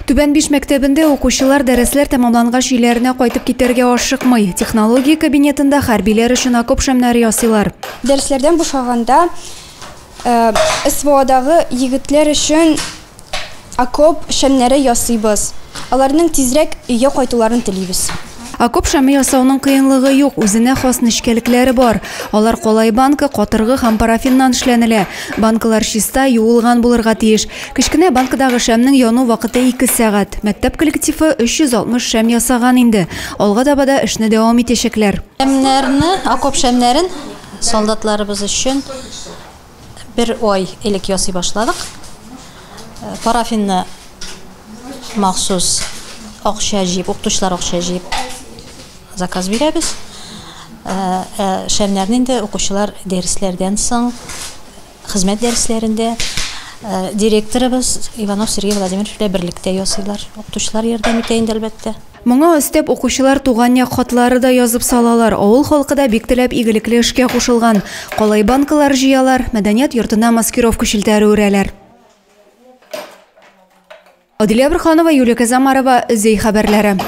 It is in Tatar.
Түбән Биш мәктәбендә укучылар дәресләр тәмамлангач өйләренә кайтып китәргә ашыкмый. Технология кабинетында хәрбиләр өчен окоп шәмнәре ясыйлар. Дәресләрдән бушаганда СВОдагы егетләр өчен окоп шәмнәре ясыйбыз. Аларның тизрәк өйгә кайтуларын телибез. Окоп шәме ясауның кыенлыгы юк, үзенә хас нечкәлекләре бар. Алар калай банка, катыргы һәм парафиннан эшләнелә. Банкалар чиста, юылган булырга тиеш. Кечкенә банкадагы шәмнең яну вакыты 2 сәгать. Мәктәп коллективы 360 шәм ясаган инде. Алга таба да эшне дәвам итәчәкләр. Шәмнәрне, окоп шәмнәрен солдатларыбыз өчен бер ай элек ясый башладык. Парафинны махсус акча җыеп, укытучылар акча җыеп заказ бирәбез. Шәмнәрне инде укучылар дәресләрдән соң, хезмәт дәресләрендә директорыбыз Иванов Сергей Владимирович белән берлектә ясыйлар. Укытучылар ярдәм итә инде, әлбәттә. Моңа өстәп, укучылар туган як хатлары да язып салалар. Авыл халкы да бик теләп игелекле эшкә кушылган. Калай банкалар җыялар, мәдәният йортына маскировка челтәре үрәләр. Адилә Борханова, Юлия Казамарова, Зәй хәбәрләре.